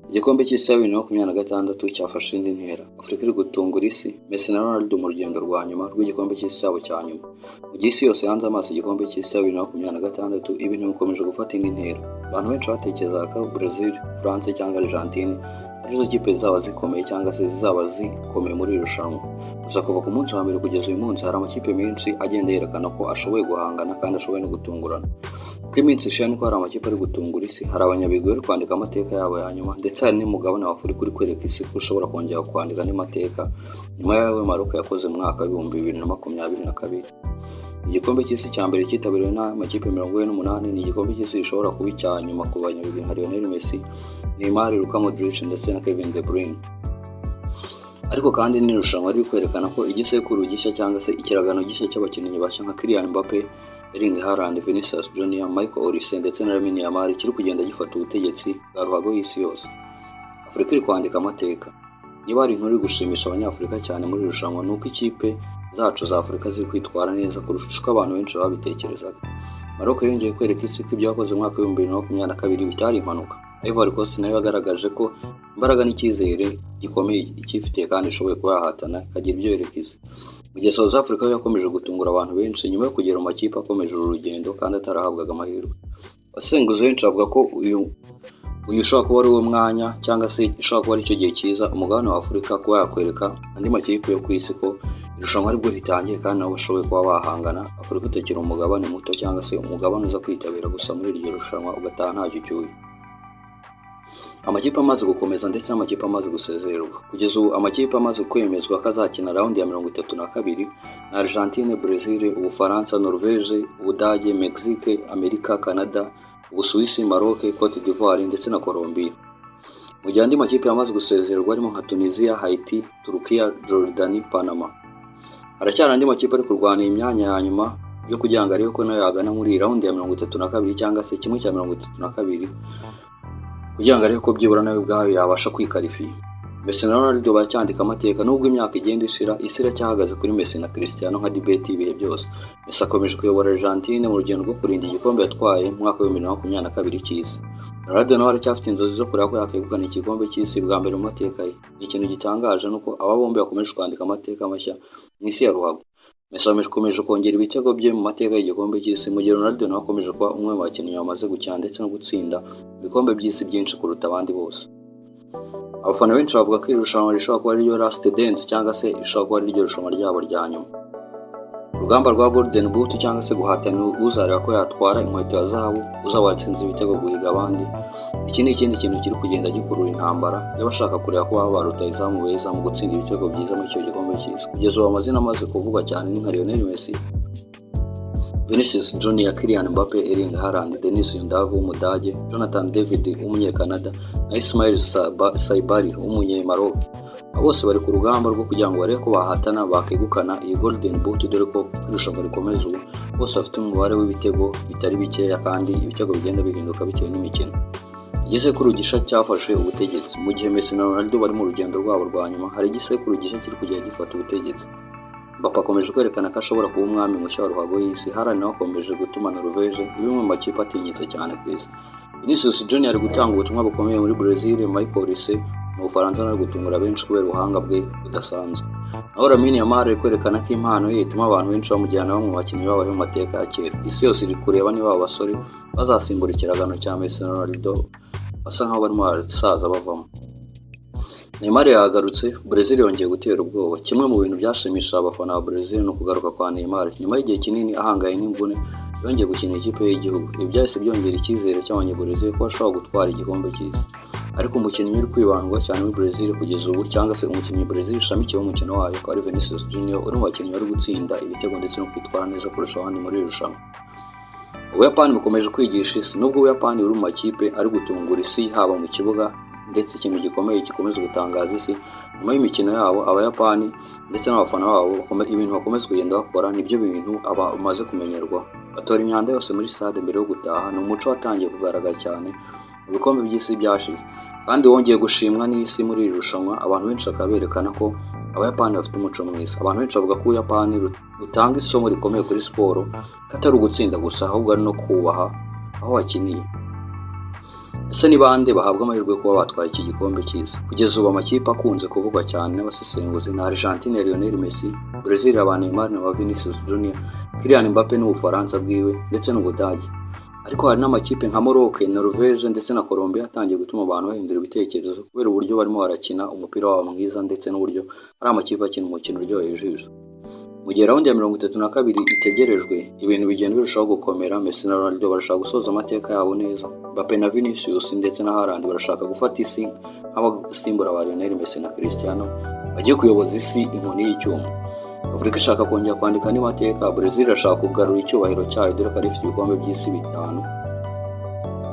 Igikombe cy'Isi cya 2026 cyafashe indi ntera. Afurika iri gutungura isi, Messi na Ronaldo mu rugendo rwa nyuma rw'igikombe cy'isi cyabo cya nyuma. Mu gihe isi yose yahanze amaso igikombe cy'isi cya 2026, ibintu bikomeje gufata indi ntera. Abantu benshi batekerezaga ko Brazil, France cyangwa Argentine arizo kipe zizaba zikomeye cyangwa se zizaba zikomeye muri iri rushanwa. Gusa kuva ku munsi wa mbere kugeza uyu munsi, hari amakipe menshi agenda yerekana ko ashoboye guhangana kandi ashoboye no gutungurana. Uko iminsi ishira niko hari amakipe ari gutungura isi, hari abanyabigwi bari kwandika amateka yabo ya nyuma, ndetse hari n'umugabane wa Afurika uri kwereka isi ko ushobora kongera kwandika andi mateka nyuma y'ayo Maroc yakoze mu mwaka wa 2022. Igikombe cy'isi cya mbere cyitabiriwe n'amakipe 48, ni igikombe cy'isi gishobora kuba icya nyuma ku banyabigwi nka Lionel Messi, Neymar, Luka Modric ndetse na Kevin De Bruyne. Ariko kandi ni irushanwa riri kwerekana ko igisekuru gishya cyangwa se ikiragano gishya cy'abakinnyi bashya nka Kylian Mbappe, Erling Haaland, Vinicius Junior, Michael Olise ndetse na Lamine Yamal kiri kugenda gifata ubutegetsi bwa ruhago y'isi yose. Afurika iri kwandika amateka. Niba hari inkuru iri gushimisha Abanyafurika cyane muri iri rushanwa, ni uko ikipe zacu za Afurika ziri kwitwara neza kurusha uko abantu benshi babitekerezaga. Maroc yongeye kwereka isi ko ibyo yakoze mu mwaka wa 2022 bitari impanuka. Ivory Coast nayo yagaragaje ko imbaraga n'icyizere gikomeye icyifitiye kandi ishoboye kuba yahatana ikagira ibyo yereka isi. Mu gihe South Africa yo yakomeje gutungura abantu benshi nyuma yo kugera mu makipe akomeje uru rugendo kandi atarahabwaga amahirwe. Abasesenguzi benshi bavuga ko uyu ushobora kuba ari wo mwanya cyangwa se ishobora kuba ari cyo gihe cyiza umugabane wa Afurika kuba yakwereka andi makipe yo ku isi ko irushanwa aribwo ritangiye kandi nabo bashoboye kuba bahangana. Afurika itakiri umugabane muto cyangwa se umugabane uza kwitabira gusa muri iryo rushanwa ugataha ntacyo ucyuye. Amakipe amaze gukomeza ndetse n'amakipe amaze gusezererwa. Kugeza ubu amakipe amaze kwemezwa ko azakina round ya 32 na Argentine, Brazil, Ubufaransa, Norvège, Ubudage, Mexique, Amerika, Canada, Ubusuwisi, Maroc, Cote d'Ivoire ndetse na Colombia. Mu gihe andi makipe yamaze gusezererwa arimo nka Tunisia, Haiti, Turukiya, Jordanie, Panama. Haracyari andi makipe ari kurwana iyi myanya ya nyuma yo kugira ngo arebe ko nayo yagana muri iyi round ya 32 cyangwa se kimwe cya 32, kugira ngo arebe ko byibura nawe ubwayo yabasha kwikarifiya. Messi na Ronaldo baracyandika amateka. Nubwo imyaka igenda ishira, isi iracyahagaze kuri Messi na Cristiano nka debate y'ibihe byose. Messi akomeje kuyobora Argentine mu rugendo rwo kurinda igikombe yatwaye mu mwaka wa 2022 cy'isi. Ronaldo nawe aracyafite inzozi zo kureba ko yakegukana igikombe cy'isi bwa mbere mu mateka ye. Ni ikintu gitangaje nuko aba bombi bakomeje kwandika amateka mashya mu isi ya ruhago. Messi akomeje kongera ibitego bye mu mateka y'igikombe cy'isi, mu gihe Ronaldo nawe akomeje kuba umwe mu bakinnyi bamaze gukina ndetse no gutsinda ibikombe by'isi byinshi kuruta abandi bose. Abafana benshi bavuga ko iri rushanwa rishobora kuba ariryo last dance cyangwa se rishobora kuba ariryo rushanwa ryabo rya nyuma. Urugamba rwa Golden Boot cyangwa se guhatanira uzareba ko yatwara inkweto ya zahabu, uzaba watsinze ibitego guhiga abandi. Iki ni ikindi kintu kiri kugenda gikurura intambara y'abashaka kureba ko baba ba rutahizamu beza mu gutsinda ibitego byiza muri icyo gikombe cy'isi. Kugeza ubu amazina amaze kuvugwa cyane ni nka Lionel Messi, Vinicius Junior, Kylian Mbappe, Erling Haaland, Denis Undav w'Umudage, Jonathan David w'Umunyekanada na Ismail Saibari w'Umunyemaroc. Abo bose bari ku rugamba rwo kugira ngo barebe ko bahatana bakegukana iyi Golden Boot, dore ko irushanwa rikomeza ubu bose bafite umubare w'ibitego bitari bikeya kandi ibitego bigenda bihinduka bitewe n'imikino. Igisekuru gishya cyafashe ubutegetsi. Mu gihe Messi na Ronaldo bari mu rugendo rwabo rwa nyuma, hari igisekuru gishya kiri kugenda gifata ubutegetsi. Mbappe akomeje kwerekana ko ashobora kuba umwami mushya wa ruhago y'isi. Haaland nawe akomeje gutuma Norvège iba imwe mu makipe atinyitse cyane ku isi. Vinicius Junior ari gutanga ubutumwa bukomeye muri Brazil, Michael Olise mu Bufaransa nawe gutungura benshi kubera ubuhanga bwe budasanzwe. Naho Lamine Yamal ari kwerekana ko impano ye ituma abantu benshi bamujyana bamwe mu bakinnyi babayeho mu mateka ya kera. Isi yose iri kureba niba aba basore bazasimbura ikiragano cya Messi na Ronaldo basa nkaho barimo barasaza bavamo. Neymar yagarutse, Brazil yongeye gutera ubwoba. Kimwe mu bintu byashimishije abafana ba Brazil ni ukugaruka kwa Neymar. Nyuma y'igihe kinini ahanganye n'imvune, yongeye gukinira ikipe y'igihugu. Ibi byahise byongera icyizere cy'Abanya-Brazil ko bashobora gutwara igikombe cy'isi. Ariko umukinnyi uri kwibandwa cyane muri Brazil kugeza ubu, cyangwa se umukinnyi Brazil ishamikiyeho umukino wayo, akaba ari Vinicius Junior uri mu bakinnyi bari gutsinda ibitego ndetse no kwitwara neza kurusha abandi muri iri rushanwa. Ubuyapani bukomeje kwigisha isi. Nubwo Ubuyapani buri mu makipe ari gutungura isi haba mu kibuga, ndetse ikintu gikomeye gikomeza gutangaza isi nyuma y'imikino yabo, Abayapani ndetse n'abafana babo, ibintu bakomeza kugenda bakora nibyo bintu bamaze kumenyerwa. Batora imyanda yose muri stade mbere yo gutaha. Ni umuco watangiye kugaragara cyane mu bikombe by'isi byashize kandi wongeye gushimwa n'isi muri iri rushanwa. Abantu benshi bakaba berekana ko Abayapani bafite umuco mwiza. Abantu benshi bavuga ko Ubuyapani butanga isomo rikomeye kuri siporo, ko atari ugutsinda gusa ahubwo ari no kubaha aho wakiniye. Ese ni bande bahabwa amahirwe yo kuba batwara iki gikombe cy'isi? Kugeza ubu amakipe akunze kuvugwa cyane n'abasesenguzi ni Argentine ya Lionel Messi, Brazil ya ba Neymar na ba Vinicius Junior, Kylian Mbappe n'Ubufaransa bwiwe ndetse n'Ubudage. Ariko hari n'amakipe nka Maroc, Norvège ndetse na Colombia yatangiye gutuma abantu bahindura ibitekerezo kubera uburyo barimo barakina umupira wabo mwiza ndetse n'uburyo ari amakipe akina umukino uryoheye ijisho. Mu gihe round ya 32 itegerejwe, ibintu bigenda birushaho gukomera. Messi na Ronaldo barashaka gusoza amateka yabo neza. Mbappe na Vinicius ndetse na Haaland barashaka gufata isi nk'abasimbura ba Lionel Messi na Cristiano bagiye kuyoboza isi inkoni y'icyuma. Afurika ishaka kongera kwandika andi mateka, Brazil irashaka kugarura icyubahiro cyayo dore ko ari ifite ibikombe by'isi bitanu.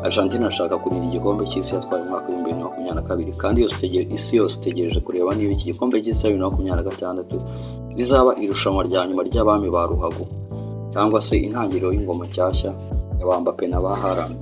Argentina irashaka kurinda igikombe cy'isi yatwaye mu mwaka wa 2022, kandi yose isi yose itegereje kureba niba iki gikombe cy'isi ya 2026 rizaba irushanwa rya nyuma ry'abami ba ruhago cyangwa se intangiriro y'ingoma nshyashya ya ba Mbappe na ba Haaland.